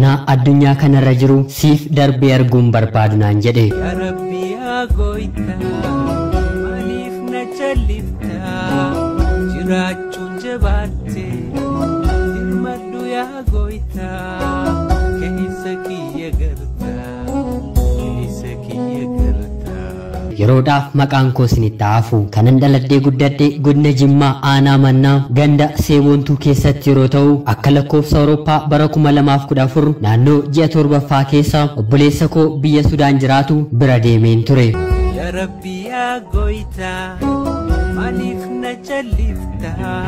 Seenaa addunyaa kanarra jiru siif darbee arguun barbaadu naan jedhe. Yaa Rabbi yaa gooytaa maaliif na jalliftaa jiraachuun jabaatte hirmadhu yaa gooytaa keessa kiyya gartaa keessa kiyya gartaa. Yeroodhaaf maqaan koo isinitti hafu. Kanan dhaladhee guddadhe godina Jimmaa aanaa mannaa ganda Seeboontuu keessatti yeroo ta'u akka lakkoofsa Awurooppaa bara 2014 naannoo ji'a torbaffaa keessa obboleessa koo biyya Sudaan jiraatu bira deemeen ture. Yaa Rabbi yaa gooytaa maaliif na jalliftaa.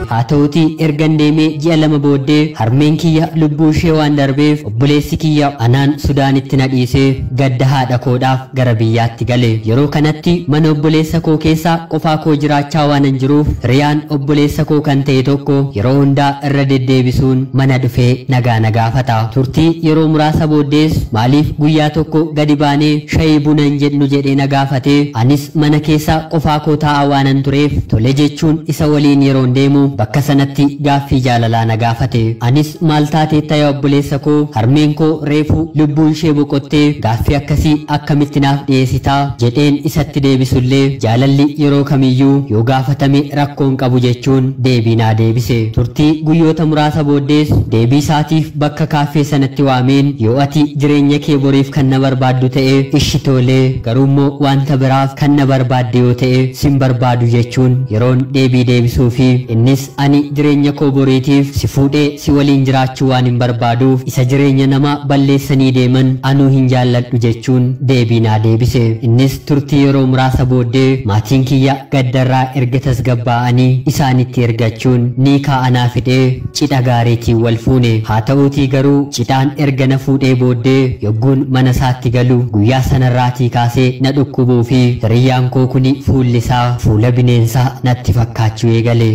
Haa ta'uutii ergan deemee ji'a 2 booddee harmeen kiyya lubbuu ishee waan darbeef obboleessi kiyya anaan Sudaanitti na dhiisee gadda haadha koodhaaf gara biyyaatti gale. Yeroo kanatti mana obboleessa koo keessa qofaa koo jiraachaa waan hin jiruuf hiriyaan obboleessa koo kan ta'e tokko yeroo hundaa irra deddeebisuun mana dhufee nagaa na gaafata. Turtii yeroo muraasa booddees maaliif guyyaa tokko gadi baanee shayii buna hin jedhnu jedhee na gaafate. Anis mana keessa qofaa koo taa'aa waan hin tureef tole jechuun isa waliin yeroon deemu bakka sanatti gaaffii jaalalaa na gaafate. Anis maal taateetta yaa obboleessa koo, harmeen koo reefu lubbuun ishee boqottee gaaffii akkasii akkamitti naaf dhiyeessitaa jedheen isatti deebisullee jaalalli yeroo kamiyyuu yoo gaafatame rakkoon qabu jechuun deebii naa deebise. Turtii guyyoota muraasa booddees deebii isaatiif bakka kaaffee sanatti waameen yoo ati jireenya kee boriif kan na barbaaddu ta'e ishi tolee, garuummoo wanta biraaf kan na barbaadde yoo ta'e sin barbaadu jechuun yeroon deebii deebisuu fi innis ani jireenya koo boriitiif si fuudhee si waliin jiraachuu waan hin barbaaduuf isa jireenya nama balleessanii deeman anuu hin jaalladhu jechuun deebii naa deebise. Innis turtii yeroo muraasa booddee maatiin kiyya gaddarraa erga tasgabbaa'anii isaanitti ergachuun ni kaa'anaa fidee cidha gaariitiin wal fuune. Haa ta'uutii garuu cidhaan erga na fuudhee booddee yogguun mana isaatti galu guyyaa sanarraatii kaasee na dhukkubuu fi hiriyyaan koo kuni fuulli isaa fuula bineensaa natti fakkaachuu eegale.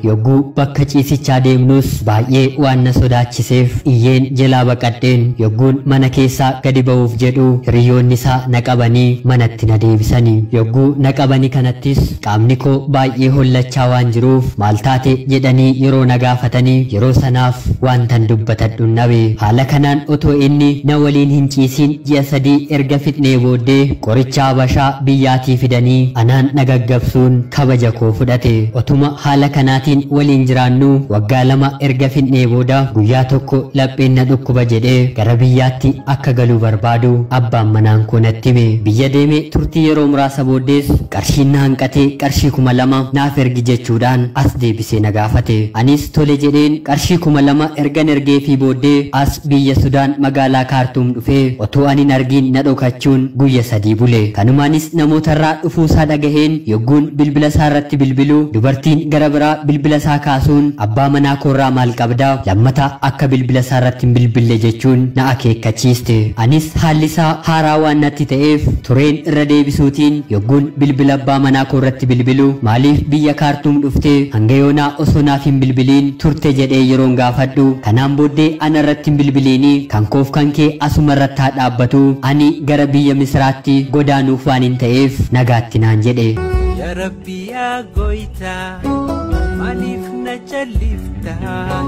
Yogguu bakka ciisichaa deemnus baay'ee waan na sodaachiseef iyyeen jalaa baqadheen yogguun mana keessaa gadi ba'uuf jedhu hiriyoonni isaa na qabanii manatti na deebisanii. Yogguu na qabanii kanattis qaamni koo baay'ee hollachaa waan jiruuf maal taate jedhanii yeroo na gaafatanii yeroo sanaaf waantan dubbatadhu dhabe. Haala kanaan otoo inni na waliin hin ciisiin ji'a 3 erga fixnee booddee qoricha Habashaa biyyaatii fidanii anaan na gaggabsuun kabaja koo fudhate. Otuma haala kanaatiin waliin jiraannu waggaa 2 erga fixnee booda guyyaa tokko lapheen na dhukkuba jedhee gara biyyaatti akka galuu barbaadu abbaan manaan koo natti hime. Biyya deeme turtii yeroo muraasa booddees qarshiin na hanqatee qarshii 2000 naaf ergi jechuudhaan as deebisee na gaafate. Anis tole jedheen qarshii 2000 ergan ergeefii booddee as biyya Sudaan magaalaa Kaartuum dhufee otoo ani hin argiin na dhokachuun guyya 3 bule. Kanumaanis namootarraa dhufuusaa dhagaheen yogguun bilbila isaa irratti bilbilu dubartiin gara biraa bilbila isaa kaasuun abbaa manaa koorraa maal qabdaa lammata akka bilbila isaa irratti hin bilbille jechuun na akeekkachiiste. Anis haalli isaa haaraa waan natti ta'eef tureen irra deebisuutiin yogguun bilbila abbaa manaa koorratti bilbilu maaliif biyya Kaartuum dhuftee hanga yoonaa osoo naaf hin bilbiliin turte jedhee yeroon gaafadhu kanaan booddee ana irratti hin bilbiliini kan koof kan kee asuma irratti haa dhaabbatu ani gara biyya Misiraatti godaanuuf waan hin ta'eef nagaatti naan jedhe. Yaa Rabbi yaa gooytaa maaliif na jalliftaa.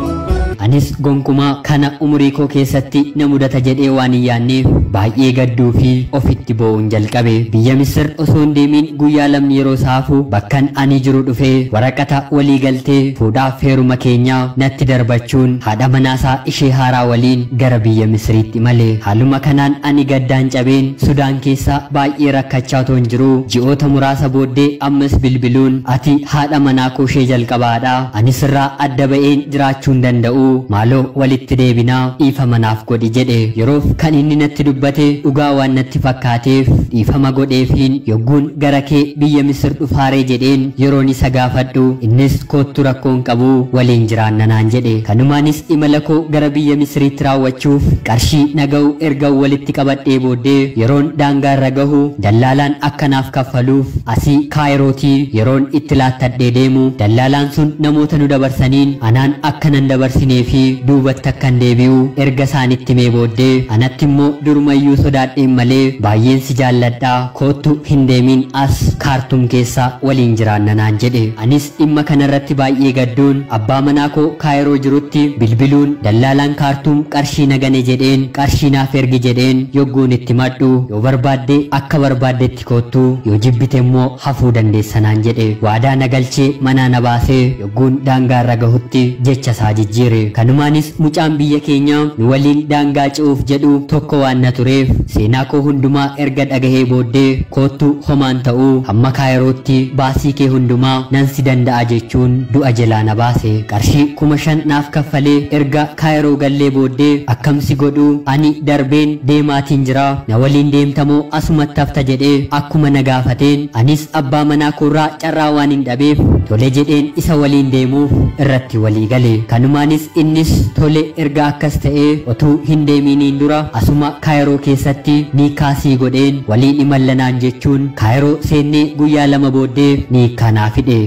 Anis gonkumaa kana umurii koo keessatti na mudata jedhee waan hin yaadneef baay'ee gadduu fi ofitti boo'uun jalqabe. Biyya Misir osoo hin deemin guyyaa 2 yeroo saafu bakkan ani jiru dhufee waraqata walii galtee fuudhaaf heeruma keenyaa natti darbachuun haadha manaasaa ishee haaraa waliin gara biyya Misiriitti imale. Haaluma kanaan ani gaddaan cabeen Sudaan keessa baay'ee rakkachaa otoo hin jiru ji'oota muraasa booddee ammas bilbiluun ati haadha manaa koo ishee jalqabaadha ani sirraa adda ba'een jiraachuu hin danda'u maaloo walitti deebinaa dhiifama naaf godhi jedhe. Yeroof kan inni natti dubbate dhugaa waan natti fakkaateef dhiifama godheefiin yogguun gara kee biyya Misir dhufaaree jedheen yeroon isa gaafadhu innis koottu rakkoon qabu waliin jiraanna naan jedhe. Kanumaanis imala koo gara biyya Misiriitti raawwachuuf qarshii naga'u erga walitti qabadhee booddee yeroon daangaa irra gahu dallaalaan akkanaaf kaffaluuf asii Kaayirootii yeroon itti laattadhee deemu dallaalaan sun namoota nu dabarsaniin anaan akkanan dabarsinee fi duubatti akkan deebi'u erga isaanitti himee booddee anatti immoo durumayyuu Ammayyuu sodaadheen malee baay'een si jaalladhaa, koottu hin deemin, as Kaartum keessa waliin jiraanna naan jedhe. Anis dhimma kanarratti baay'ee gadduun abbaa manaa koo Kaayiroo jirutti bilbiluun dallaalaan Kaartum qarshii na gane jedheen, qarshii naaf ergi jedheen yogguun itti madhu, yoo barbaadde akka barbaaddetti koottu, yoo jibbite immoo hafuu dandeessa naan jedhe. Waadaa na galchee manaa na baasee yogguun daangaarra gahutti jecha isaa jijjiire. Kanumaanis mucaan biyya keenyaa nu waliin daangaa ce'uuf jedhu tokko waan na tureef seenaa koo hundumaa erga dhagahee booddee, koottu homaan ta'uu, hamma Kaayirootti baasii kee hundumaa nan si danda'a jechuun du'a jalaa na baase. Qarshii 5000 naaf kaffalee erga Kaayiroo gallee booddee, akkamsi godhuu, ani darbeen deemaatiin jira, na waliin deemtamoo asumatti hafta jedhee akkuma na gaafateen, anis abbaa manaa koorraa carraa waan hin dhabeef tole jedheen isa waliin deemuuf irratti walii gale. Kanumaanis innis tole, erga akkas ta'ee otuu hin deeminiin dura asuma Kaayiroo keessatti niikaa sii godheen waliin imallanaan jechuun Kaayiroo seennee guyyaa 2 booddee niikaa naa fide.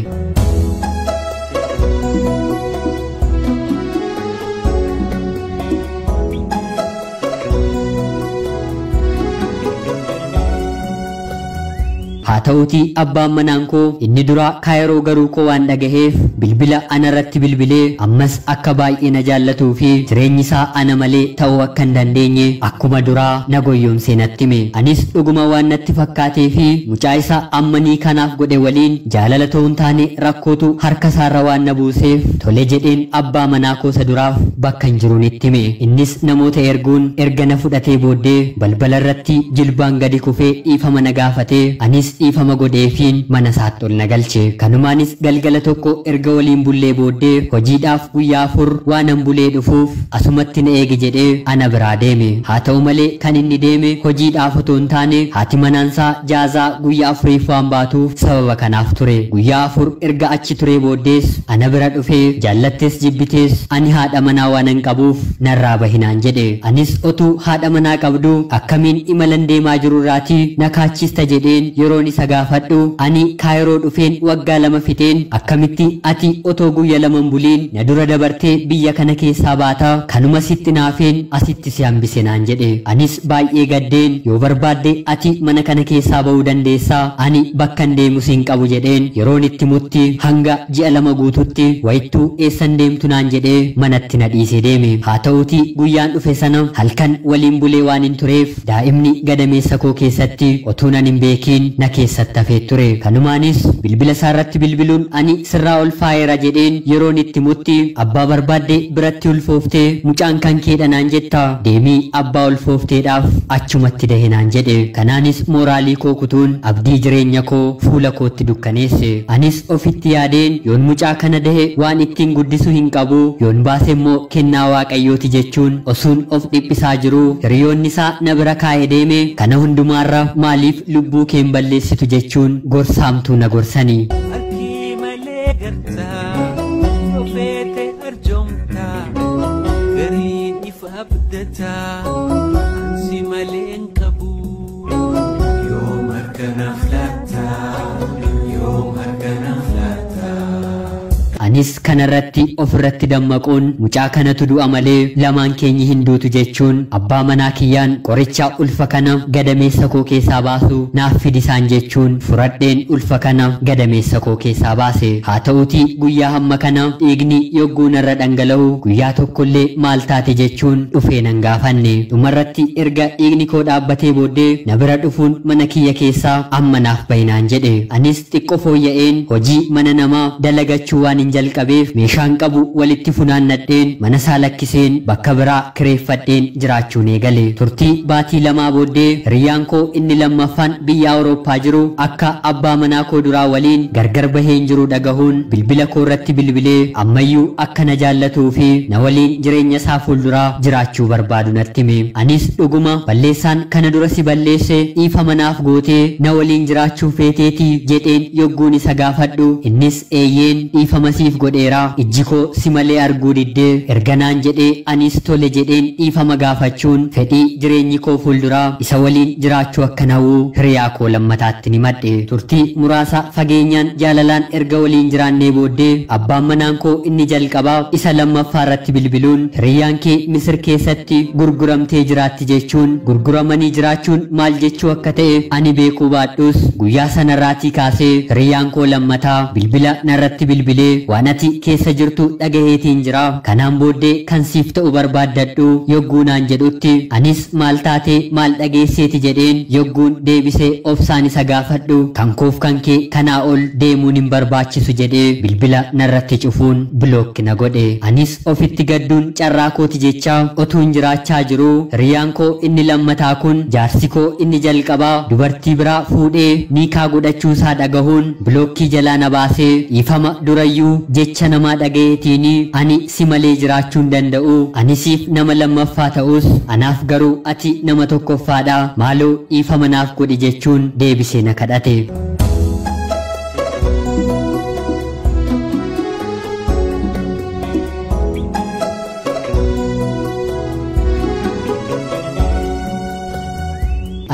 Haa ta'uutii abbaan manaan koo inni duraa Kaayiroo garuu koo waan dhagaheef bilbila ana irratti bilbilee ammas akka baay'ee na jaallatuu fi jireenyi isaa ana malee ta'uu akka hin dandeenye akkuma duraa na goyyomsee natti hime. Anis dhuguma waan natti fakkaatee fi mucaa isaa amma nii kanaaf godhe waliin jaalala ta'uu hin taane rakkootu harka isaarra waan na buuseef tole jedheen abbaa manaa koo isa duraaf bakka hin jiruun itti hime. Innis namoota erguun erga na fudhatee booddee balbala irratti jilbaan gadi kufee dhiifama na gaafatee, anis dhiifama godheefiin mana isaatti ol na galche. Kanumaanis galgala tokko erga waliin bullee booddee hojiidhaaf guyyaa 4 waanan bulee dhufuuf asumatti na eegi jedhee ana biraa deeme. Haa ta'u malee kan inni deeme hojiidhaaf otoo hin taane haati manaansaa jaazaa guyyaa 4f waan baatuuf sababa kanaaf ture. Guyyaa 4 erga achi turee booddees ana bira dhufee, jaallattes jibbitees ani haadha manaa waanan qabuuf narraa bahinaan jedhe. Anis otuu haadha manaa qabdu akkamiin imalan deemaa jirurraatii na kaachista jedheen yeroon isa gaafadhu, ani Kaayiroo dhufeen waggaa 2 fixeen akkamitti ati otoo guyya 2 hin buliin na dura dabartee biyya kana keessaa baata, kanuma sitti naafeen asitti si hambise naan jedhe. Anis baay'ee gaddeen, yoo barbaadde ati mana kana keessaa ba'uu dandeessaa, ani bakkan deemu siin qabu jedheen yeroon itti mutti hanga ji'a 2 guututti wayittuu eessan deemtu naan jedhee manatti na dhiisee deeme. Haa ta'uutii guyyaan dhufe sana halkan waliin bulee waan hin tureef daa'imni gadameessa koo keessatti otuu nan hin beekiin na keessatti hafee ture. Kanumaanis bilbila isaarratti bilbiluun ani sirraa ol faayeera jedheen yeroon itti mutti, abbaa barbaadde biratti ulfooftee mucaan kan keedha naan jetta, deemii abbaa ulfoofteedhaaf achumatti dahe naan jedhe. Kanaanis mooraalii koo kutuun abdii jireenya koo fuula kootti dukkaneesse. Anis ofitti yaadeen, yoon mucaa kana dahe waan ittiin guddisu hin qabu, yoon baase immoo kennaa Waaqayyooti jechuun osuun of dhiphisaa jiru hiriyoonni isaa na bira kaa'ee deeme kana hundumaarra maaliif lubbuu kee hin balleessitu jechuun gorsaamtuu na gorsanii. Harki malee gartaa, yoo feete arjoomtaa, gariin ifa abdataa, ansi malee hin qabu. Yoom harkanaaf laata? Yoom harkanaaf laata? Anis kanarratti ofirratti dammaquun mucaa kanatu du'a malee lamaan keenyi hin duutu jechuun abbaa manaa kiyyaan qoricha ulfa kana gadameessa koo keessaa baasu naaf fidisaan jechuun furadheen ulfa kana gadameessa koo keessaa baase. Haa ta'uutii guyyaa hamma kana dhiigni yogguu narra dhangala'u guyyaa tokkollee maal taate jechuun dhufee nan gaafanne. Dhumarratti erga dhiigni koo dhaabbatee booddee na bira dhufuun mana kiyya keessaa amma naaf bahinaan jedhe. Anis xiqqoo fooyya'een hojii mana namaa dalagachuu waan hin jalqabeef meeshaan qabu walitti funaannadheen mana isaa lakkiseen bakka biraa kireeffadheen jiraachuun eegale. Turtii baatii 2 booddee hiriyyaan koo inni lammaffaan biyya Awurooppaa jiru akka abbaa manaa koo duraa waliin gargar baheen jiru dhagahuun bilbila koo irratti bilbilee ammayyuu akka na jaallatuu fi na waliin jireenya isaa fuulduraa jiraachuu barbaadu natti hime. Anis dhuguma balleessaan kana dura si balleesse dhiifama naaf gootee na waliin jiraachuu feeteetii jedheen yogguun isa gaafadhu, innis eeyyeen dhiifama siif siif godheera, ijji koo si malee arguu diddee erganaan jedhee anis tole jedheen dhiifama gaafachuun fedhii jireenyi koo fuulduraa isa waliin jiraachuu akkan hawwu hiriyaa koo lammataatti ni madhe. Turtii muraasa fageenyaan jaalalaan erga waliin jiraannee booddee abbaan manaan koo inni jalqabaa isa lammaffaa irratti bilbiluun hiriyyaan kee Misir keessatti gurguramtee jiraatti jechuun gurguramanii jiraachuun maal jechuu akka ta'e ani beekuu baadhus guyyaa sanarraatii kaasee hiriyyaan koo lammataa bilbila narratti bilbilee waan ati keessa jirtu dhagaheetiin jira, kanaan booddee kan siif ta'u barbaaddadhu yogguu naan jedhutti anis maal taatee maal dhageesseeti jedheen yogguun deebisee obsaan isa gaafadhu kan koof kan kee kanaa ol deemuun hin barbaachisu jedhee bilbila narratti cufuun bilookki na godhe. Anis ofitti gadduun carraa kooti jecha otuun jiraachaa jiru hiriyyaan koo inni lammataa kun jaarsi koo inni jalqabaa dubartii biraa fuudhee niikaa godhachuu isaa dhagahuun bilookkii jalaa na baasee dhiifama durayyuu jecha namaa dhagayeetiin ani si malee jiraachuu hin danda'u, ani siif nama lammaffaa ta'us anaaf garuu ati nama tokkoffaadha, maaloo dhiifama naaf godhi jechuun deebisee na kadhate.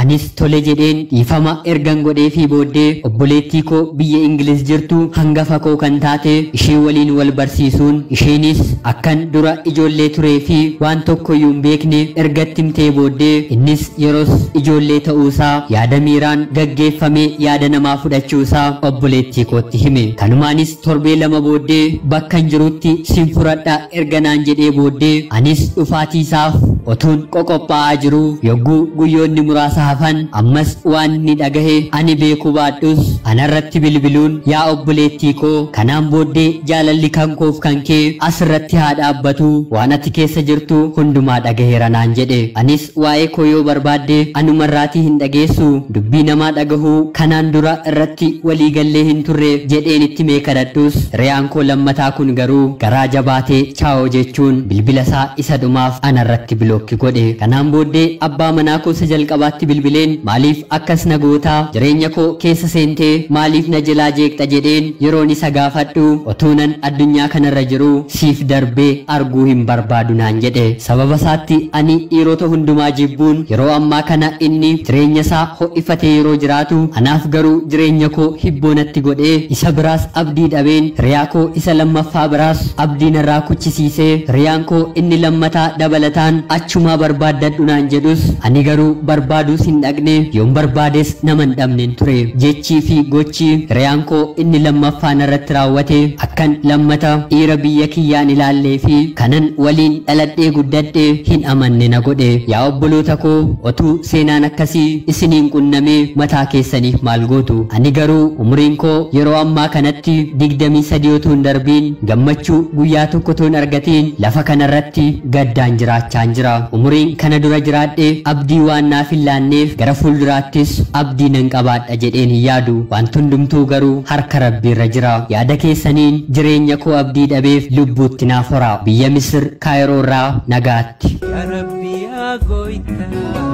Anis tole jedheen dhiifama ergan godheefii booddee obboleettii koo biyya Ingiliz jirtu hangafa koo kan taate ishee waliin wal barsiisuun isheenis akkan dura ijoollee turee fi waan tokkoyyuu hin beekne ergatti himtee booddee innis yeroos ijoollee ta'uusaa yaada miiraan gaggeeffamee yaada namaa fudhachuusaa obboleettii kootti hime. Kanumaanis torbee 2 booddee bakkan jirutti sin furadha erga naan jedhee booddee anis dhufaatii isaaf otuun qoqophaa'aa jiru yogguu guyyoonni muraasa hafan ammas waan inni dhagahe ani beekuu baadhus anarratti bilbiluun yaa obboleettii koo kanaan booddee jaalalli kan koof kan kee asirratti haa dhaabbatu, waan ati keessa jirtu hundumaa dhagaheera naan jedhe. Anis waa'ee koo yoo barbaadde anumarraatii hin dhageessu, dubbii namaa dhagahuu kanaan dura irratti waliigallee hin turre jedheen itti mee kadhadhus hiriyaan koo lammataa kun garuu garaa jabaatee chaa'oo jechuun bilbila isaa isa dhumaaf anarratti bilookki godhe. Kanaan booddee abbaa manaa koo isa jalqabaatti bilbileen maaliif akkas na gootaa, jireenya koo keessa seentee maaliif na jalaa jeeqxa jedheen yeroon isa gaafadhu otuunan addunyaa kanarra jiru siif darbee arguu hin barbaadu naan jedhe. Sababa isaatti ani dhiirota hundumaa jibbuun yeroo ammaa kana inni jireenya isaa ho'ifatee yeroo jiraatu anaaf garuu jireenya koo hibboonatti godhee isa biraas abdii dhabeen hiriyaa koo isa lammaffaa biraas abdii narraa kuchisiisee hiriyaan koo inni lammataa dabalataan achumaa barbaaddadhu naan jedhus ani garuu barbaaduus hin dhaqne, yoon barbaades nama hin dhabneen ture. Jechii fi gochi hiriyaan koo inni lammaffaan irratti raawwate akkan lammata dhiira biyya kiyyaan ilaallee fi kanan waliin dhaladhee guddadhee hin amanne na godhe. Yaa obboloota koo otuu seenaan akkasii isiniin qunnamee mataa keessaniif maal gootu? Ani garuu umriin koo yeroo ammaa kanatti 23 otuu hin darbiin gammachuu guyyaa tokko otoo hin argatiin lafa kanarratti gaddaan jiraachaan jira. Umriin kana dura jiraadhe abdii waan naaf hin laanneef gara fuulduraattis abdii nan qabaadha jedheen hin yaadu. Wanti hundumtuu garuu harka Rabbiirra jira. Yaada keessaniin jireenya koo abdii dhabeef lubbuutti naaf hora. Biyya Misir Kaayiroo irraa nagaatti. Yaa Rabbi yaa Gooftaa,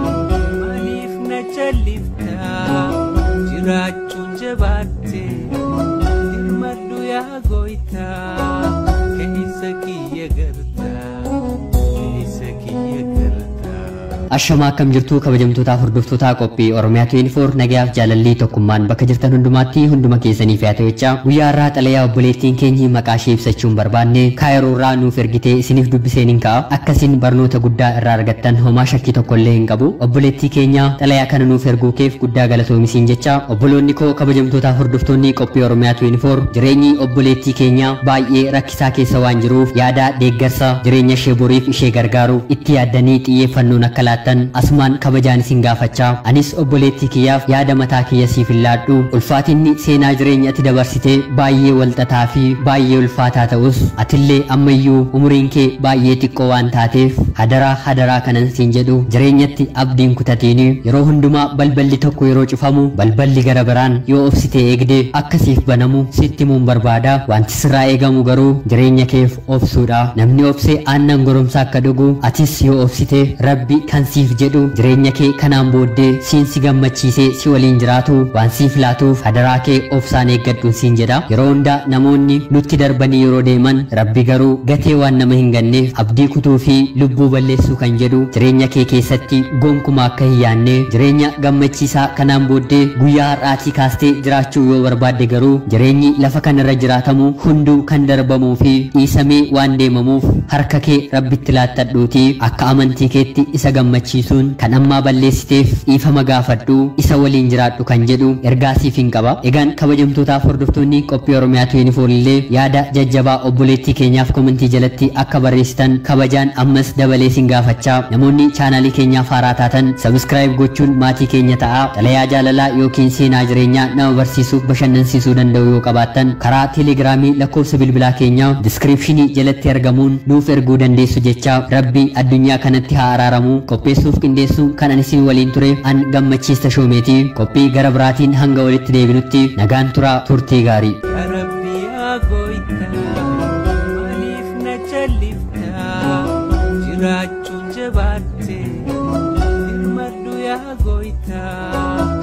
maaliif na calliftaa? Jiraachuun jabaatte dirmadhu yaa Gooftaa, keessa kiyya gartaa, keessa kiyya gartaa. Ashamaa akkam jirtu kabajamtootaa hordoftoota qophii Oromiyaa 24 nagayaaf jaalallii tokkummaan bakka jirtan hundumaatti hunduma keessaniif haa ta'u jechaa guyyaa har'aa xalayaa obboleettiin keenyi maqaa ishee ibsachuun barbaanne Kaayiroo irraa nuuf ergitee isiniif dubbiseen hin ka'a. Akkasiin barnoota guddaa irraa argattan homaa shakkii tokkollee hin qabu. Obboleettii keenya xalayaa kana nuuf erguu keef guddaa galatoomisiin jecha obboloonni koo kabajamtootaa hordoftoonni qophii Oromiyaa 24 jireenyi obboleettii keenya baay'ee rakkisaa keessa waan jiruuf yaada deeggarsa jireenya ishee boriif ishee gargaaru itti yaaddanii xiyyeeffannoon akka asumaan kabajaan isin gaafachaa anis obboleettii kiyyaaf yaada mataa kiyya siif hin laadhu. Ulfaatinni seenaa jireenya ati dabarsitee baay'ee walxaxaa fi baay'ee ulfaataa ta'us atillee ammayyuu umuriin kee baay'ee xiqqoo waan taateef hadaraa hadaraa kanan siin jedhu jireenyatti abdiin kutatiini yeroo hundumaa balballi tokko yeroo cufamu balballi gara biraan yoo obsitee eegde akkasiif banamu sitti himuun barbaada. Wanti sirraa eegamu garuu jireenya keef obsuudha. Namni obsee aannan goromsaa akka dhugu atis yoo obsite Rabbi kan siif jedhu, jireenya kee kanaan booddee siin si gammachiisee si waliin jiraatu waan siif laatuuf hadaraa kee obsaan eeggadhuun siin jedha. Yeroo hundaa namoonni nutti darbanii yeroo deeman, Rabbi garuu gatee waan nama hin ganneef abdii kutuu fi lubbuu balleessuu kan jedhu jireenya kee keessatti gonkumaa akka hin yaanne, jireenya gammachiisaa kanaan booddee guyyaa har'aatii kaastee jiraachuu yoo barbaadde garuu jireenyi lafa kanarra jiraatamu hunduu kan darbamuu fi dhiisamee waan deemamuuf harka kee Rabbitti laattadhuutii akka amantii keetti isa gammachiisuun kan ammaa balleessiteef dhiifama gaafadhu, isa waliin jiraadhu kan jedhu ergaa siif hin qaba. Egaan kabajamtootaaf hordoftoonni qophii Oromiyaa 24 illee yaada jajjabaa obboleettii keenyaaf komentii jalatti akka barreessitan kabajaan ammas dabalee sin gaafachaa, namoonni chaanaalii keenyaaf haaraa taatan sabiskiraayib gochuun maatii keenya ta'a. Xalayaa jaalalaa yookiin seenaa jireenyaa nama barsiisuuf bashannansiisuu danda'u yoo qabaattan karaa teelegiraamii lakkoofsa bilbilaa keenyaa diskiripshinii jalatti argamuun nuuf erguu dandeessu jecha, Rabbi addunyaa kanatti haa araaramu. Qopheessuuf qindeessuun kan ani isin waliin ture an Gammachiista Shoomeeti. Qophii gara biraatiin hanga walitti deebinutti nagaan turaa, turtii gaarii. Yaa Rabbi yaa Goytaa, maaliif na calliftaa? Jiraachuun jabaatte, dirmadhu yaa Goytaa.